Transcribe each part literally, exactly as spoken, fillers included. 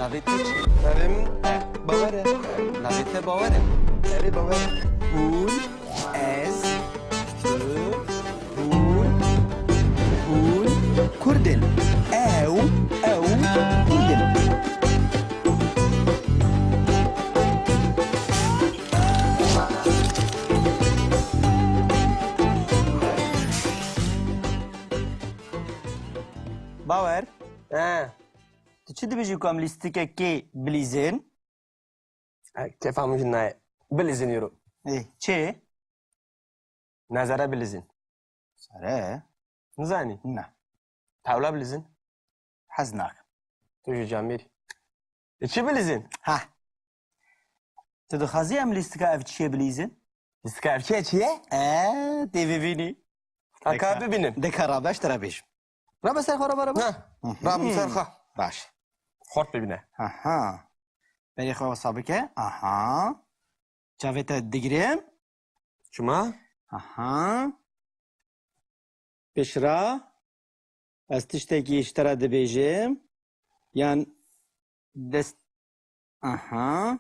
Navê te çi? Navê min Bawer e. Navê te Bawer e. Erê, Bawer e. Hûn, ez, tu, hûn, hûn Kurd in. Ew, ew Kurd in. Bawer. He. Tu çi dibêjî ku em lîstikekê bilîzin? E, kefa min jî nayê. Bilîzin îro. Ê, çi? Nezere bilîzin. Sere? Nizanî? Ne. Tawla bilîzin? Hez nakim. Tu jî camêrî. E, çi bilîzin? Ha. Tu dixwazî em lîstika ev çiyê bilîzin? Lîstika ev çiyê çi ye? E, tê bibînî. Ha, ka bibînim. Deka rabe, ez te re bêjim. Rabe ser xwe, rabe, rabe. Ha, rabim ser xwe. Baş. Xort bibîne. Aha. Berê xwe wisa bike. Aha. Çavê te digirim. Çima? Aha. Pişra. Ez tiştekî ji te re dibêjim. Yan dest... Aha.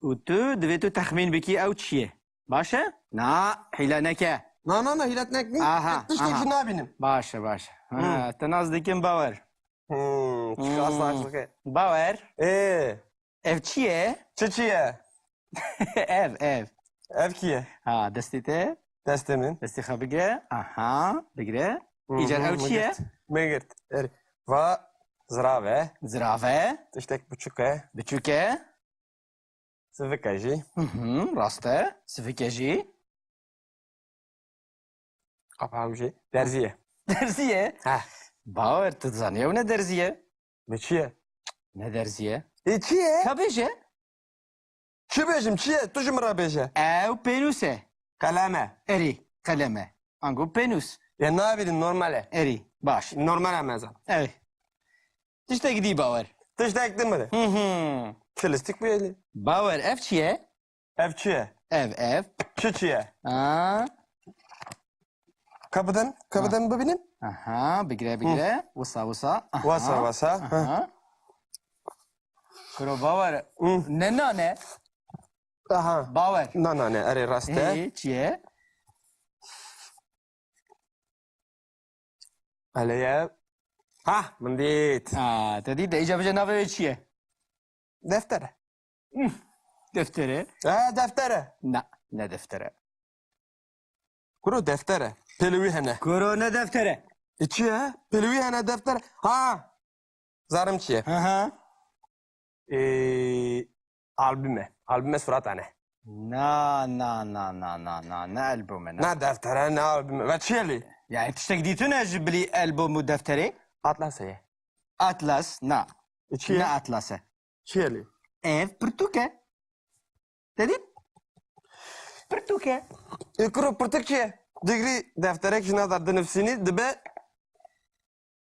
Û tu divê tu texmîn bikî ew çi ye. Baş e? Na, hîle neke. Na, na, na, hîlet nek-, Aha, tiştek aha. jî nabînim. Baş e, baş e. Ha, Hmm. te nas dikim Bawer. Hmm, çi Hmm. asla çi dike. Bawer. Ê. Ev çi ye? Çi çi ye? Ev, ev. Ev kî ye? Ha, destê te? Destê min. Destê xwe bigire. Aha, bigire. Mhm, Îcar ew çi ye? Min girt. Min girt. Er, va zirav e. Zirav e. Tiştek biçûk e. Biçûk e. Sivik e jî. Hı hı, rast e. Sivik e jî. Qapa ew jî derzî ye. Derzî ye? Heh. Bawer, tu dizanî ew ne derzî ye? Bi çi ye? Ne derzî ye? Ê, çi ye? Ka bêje. Çi bêjim, çi ye? Tu ji min re bêje. Ew pênûs e. Qelem e. Erê, qelem e. Ango pênûs. Ye nabînin, normal e. Erê, baş. Normal e mezan. Ew. Tiştek dî Bawer. Tiştek din bide. Hı hı. Çi lîstik bûye lê? Bawer, ev çi ye? Ev çi ye? Ev, ev. Çi çi ye? Ha. Ka bidin, ka bidin bibînim. Aha, bigire, bigire. Wisa, wisa. Aha. Wisa, wisa. Aha. Kuro Bawer. Hı. Ne nane? Aha. Bawer. Na nane, erê rast e. Ê, çi ye? Elê ye. Ha, min dît. Ha, te dît de îca bije navê wê çi ye? Defter e. Deftere? Ha, defter e. Na, ne deftere. Kuro defter e. Pêlê wî hene. Kuro ne deftere. E, çi ye? Pêlê wî hene defter. Ha! Zarim çi ye? Hı hı. Ê, album e. Album e surata ne. Na, na, na, na, na, na, ne album e, na. Na defter e, ne album e. Ve çi ye lê? Yani tiştek dîtune ji bilî album û defterê? Atlas e. Atlas, na. E, çi ye? Ne atlas e. Çi ye lê? Ev pirtûk e. Te dît? Pirtûk e. E, kuro pirtûk çi ye? Digrî defterek ji nav de dinivsînî dibe.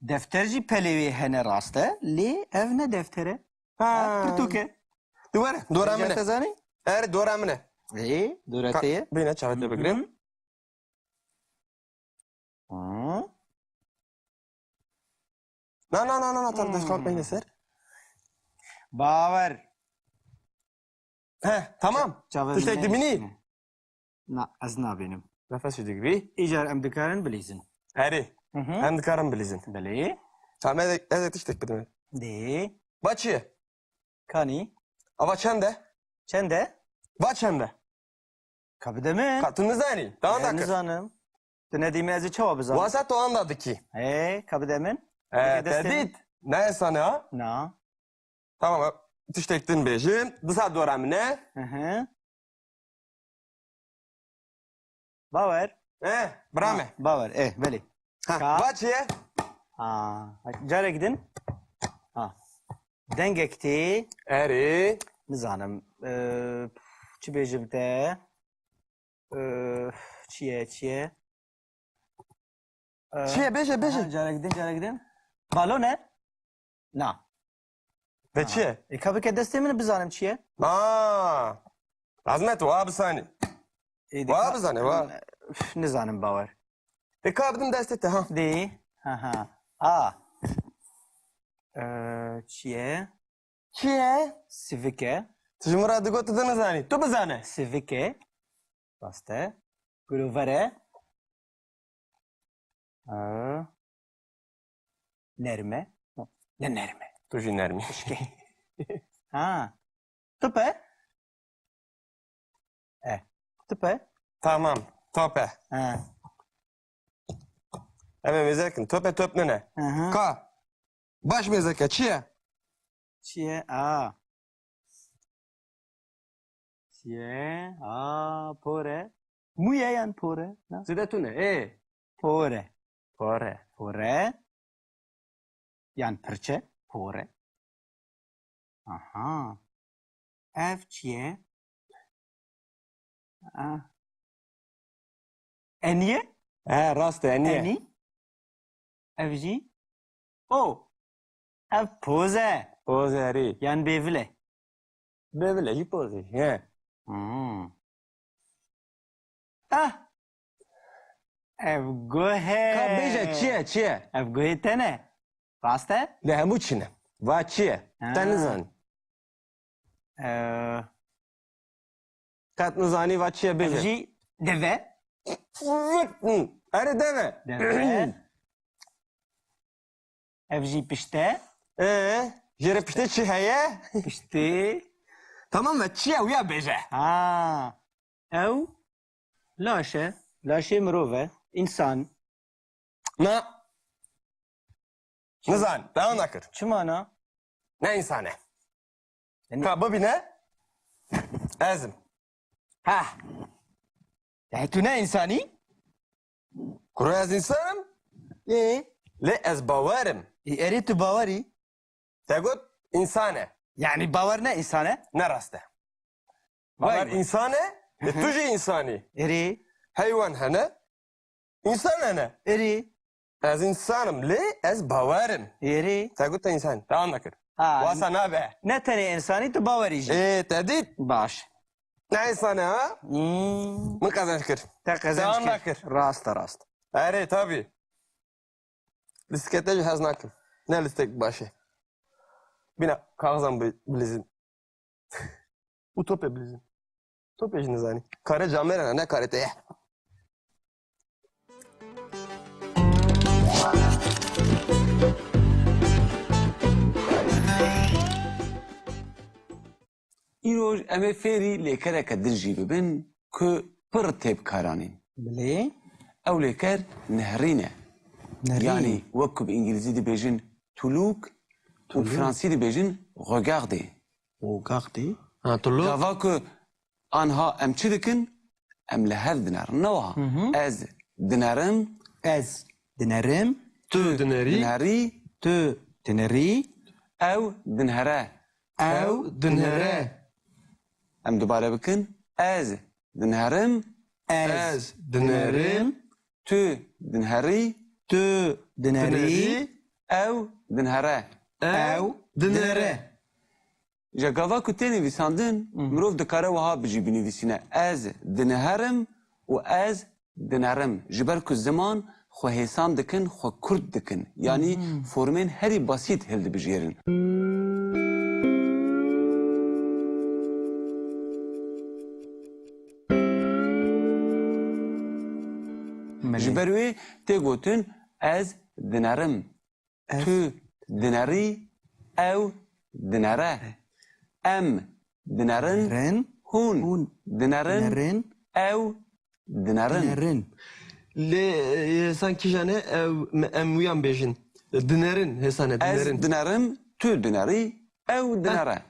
Defter jî pelê wê hene rast e, lê ev ne defter e. Ha. Ev pirtûk e. Di were, dora min e. Te zanî? Er, dora min e. Ê, dora te ye. Bîne çavê te bigirim. Hı. Hı. Na, na, na, na, na, tam Hmm. destkan peyne ser. Bawer. He, tamam. Çavê Tiştek min dibînî? Na, ez nabînim. Nefes jî digrî. Îcar em dikarin bilîzin. Erê. Hı hı. Em dikarin bilîzin. Belê. Tamam, ez, ez tiştek bidim. Dê. Va çi ye? Kanî. Ava çend e? Çend e? Va çend e? Ka bide min. Ka tu nizanî? Tamam, e, dakika. Nizanim. Tu nedî min, ez ê çawa bizanim? Wasa tu anda dikî. Ê, ka bide min. E, Dike destê te min. Dît? Ne esane ha? Na. Tamam, tiştek din bêjim. Disa dora min e. Hı hı. Bawer. E, bira me. Ha, bawer, e, belê. Ha, Ka- va çi ye? Ha, carek din. Ha. Dengek tê. Erê. Nizanim. E, çi bêjim te? Ee, çi ye, çi ye? Ee, Çi ye? Bêje, bêje. Aha, carek din, carek din. Balon e? Na. Ve çi ye? E, ka bike destê min bizanim çi ye? Aa! Lazim e tu wa bisanî. E, Wa ka- bizane, wa. Üf, nizanim bawer. E, ka bidim destê te, ha. Dê. Ha, ha. A. Ee, çi ye? Çi ye? Sivik e. Tu ji min re digot, tu dinizanî. Tu bizane. Sivik e. Rast e. Girovere. Ha. Nerme. Ne nerme. Tu jî nermî. Pişke. Ha. Tupe. E. Tupe. Tamam. Tope. Ha. Em ê mêze kin. Tope top nene. Aha. Ka. Baş mêze ke. Çi ye? Çi ye? A. Çi ye? A, pore. Mû ye yan pore? Na? Zide tune. Ê. Pore. Pore. Pore. Yan pirçe. Pore. Aha. Ev çi ye? Ah. Enî ye? He, rast e, enî ye. Enî. Ev jî. O. Ev poz e. Poz e, erê. Yan bêvil e. Bêvil e, jî poz e. He. Hmm. Ah. Ev guh e. Ka bêje, çi ye, çi ye? Ev guhê te ne. Rast e? Lê hemû çi ne? Va çi ye? Ha. Te nizanî. Ee, Qet nizanî va çi ye, bêje. Ev jî deve. Erê, deve. Deve. Ev jî pişte. Ee, jê re piştê çi heye? Piştê. Tamam, ve çi ye, wîya bêje. Ha. Ew laş e. Laşê mirov e. Însan. Na. Nizan, devam nakir. Çima na? Ne însan e? Yani Ka bibîne. Ez im. Ha. Yani tu ne însanî? Kuro, ez însan im. Ê? Lê ez bawer im. Ê, erê tu bawer î? Te got însan e. Yani bawer ne însan e? Ne rast e. Vay Bawer vay. Însan e, e, tu jî însanî. Erê. Heywan hene, însan hene. Erê. Ez însan im, lê ez bawer im. Erê. Te got te însan. Devam nakir. Ha, Wasa nabe. Ne tenê însanî, tu bawerî jî. Ê, te dît? Baş. Ne însan e, ha? Hmm. Min qezenc kir. Te qezenc Devam kir. Nakir. Rast e, rast. Erê, tabii. Lîstikê te jî hez nakim. Ne lîstek baş e. Bîna kaxizan bi-, bilîzin. Û topê bilîzin. Topê jî nizanî. Karê camêran e, ne karê te ye. Îroj em ê fêrî lêkereke din jî bibin ku pir tê bi kar anîn. Bilê. Ew lêker nehrîn e. Nehrîn. Yanî wek ku bi îngilîzî dibêjin to look û bi fransî dibêjin regarder. Regarder. Ha, to look. Gava ku anha em çi dikin? Em li hev dinerin. Ne wiha? Hı hı. Ez dinerim. Ez dinerim. Tu dinerî. Dinerî. Tu dinerî. Ew dinhere. Ew dinhere. Em dubare bikin. Ez dinherim. Ez dinerim. Tu dinherî. Tu dinerî. Ew dinhere. Ew dinhere. Ji gava ku tê nivîsandin, Hı. mirov dikare wiha bi jî binivîsîne, ez diniherim û ez dinerim. Ji ber ku ziman xwe hêsan dikin, xwe kurt dikin. Yanî Hı. formên herî basît hildibijêrin. Belê. Ji ber wê tê gotin, ez dinerim. Ez Tu dinerî, ew dinere. Em dinerin, Rin. hûn Hûn. dinerin, Dinerin. ew dinerin. Dinerin. Lê, e, hêsan kîjan e, ew, me, em wiyan bêjin. Dinerin, hêsan e, Ez dinerin. dinerim, tu dinerî, ew dinere.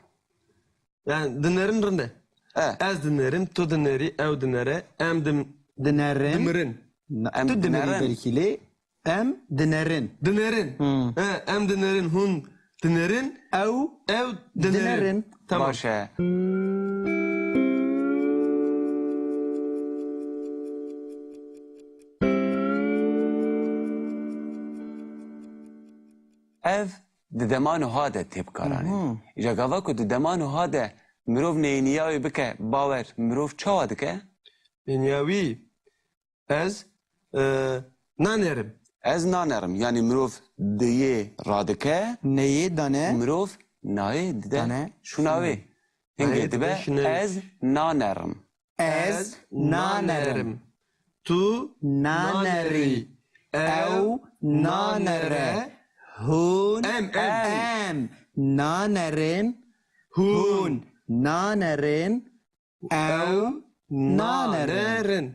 Yani dinerin rind e. E. Ez dinerim, tu dinerî, ew dinere, em dim-, Dinerin. dimirin. Na, Em tu dinerî dinerin. belkî lê em dinerin. Dinerin. Hmm. E, em dinerin, hûn dinerin. Ew Ew dinerin. dinerin. Tamam. Baş e. Ev di dema nuha de tê bikaranîn. Mhm. Îja gava ku di dema nuha de mirov neyêniya wê bike bawer, mirov çawa dike? Neyêniya wî, ez, e, nanerim. Ez nanerim. Yanî mirov diyê radike. Neyê dane. Mirov nayê dide Tane. Şûna wê. Hingê Nayê dibe dibe şûna wê. Ez nanerim. Ez nanerim. Tu nanerî. Ew nanere. Hûn Em, em. em nanerin. Hûn. Hûn nanerin. Ew nanerin.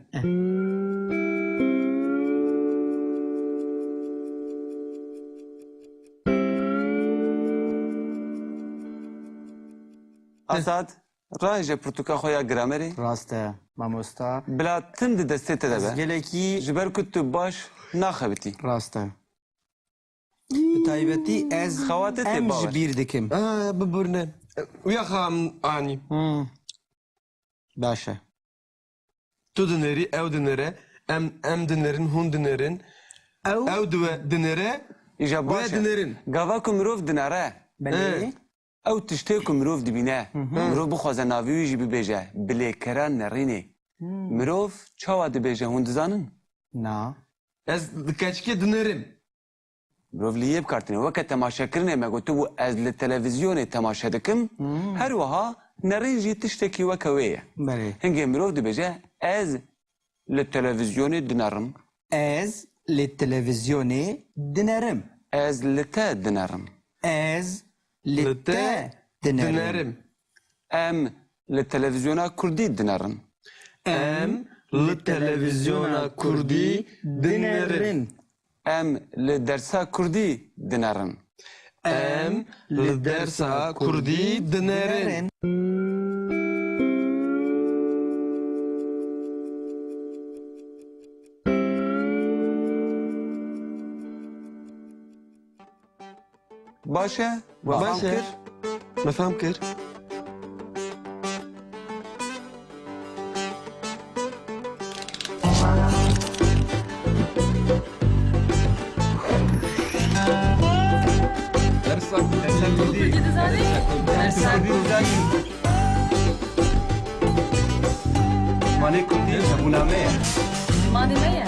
Esad, rahêje pirtûka xwe ya gramerê. Rast e, mamosta. Bila tim di destê te de Ez be. gelekî Ji ber ku tu baş naxebitî. Rast e. Bi taybetî ez Xewatê tê em bawer. ji bîr dikim. Aa, biburne. Uya xam anî. Hmm. Baş e. Tu dinêrî, ew dinêre, em, em dinêrin, hûn dinêrin. Ew Ew diwe dinêre, Îja we baş e. dinêrin. Gava ku mirov dinere. Belê. Ew tiştê ku mirov dibîne, Hı hı. mirov bixwaze navê wî jî bibêje, bilêkera nerînê. Hmm. Mirov çawa dibêje hûn dizanin? Na. Ez di keçikê dinêrim. Mirov li yê bikartîne. Weke temaşekirinê me gotibû, ez li televîzyonê temaşe dikim. Hmm. Her wiha nerîn jî tiştekî weke wê ye. Belê. Hingê mirov dibêje, ez li televîzyonê dinerim. Ez li televîzyonê dinerim. Ez li te dinerim. Ez li Li te te dinerim. dinerim. Em li televîzyona kurdî dinerin. Em li televîzyona kurdî dinerin. Em li dersa kurdî dinerin. Em li dersa kurdî dinerin. Baş e, we Baş fam e. kir. Me fam kir. Dersa kurdî. Dersa kurdî. Dersa kurdî. Zimanê kurdî hebûna me ye. Zimanê me ye.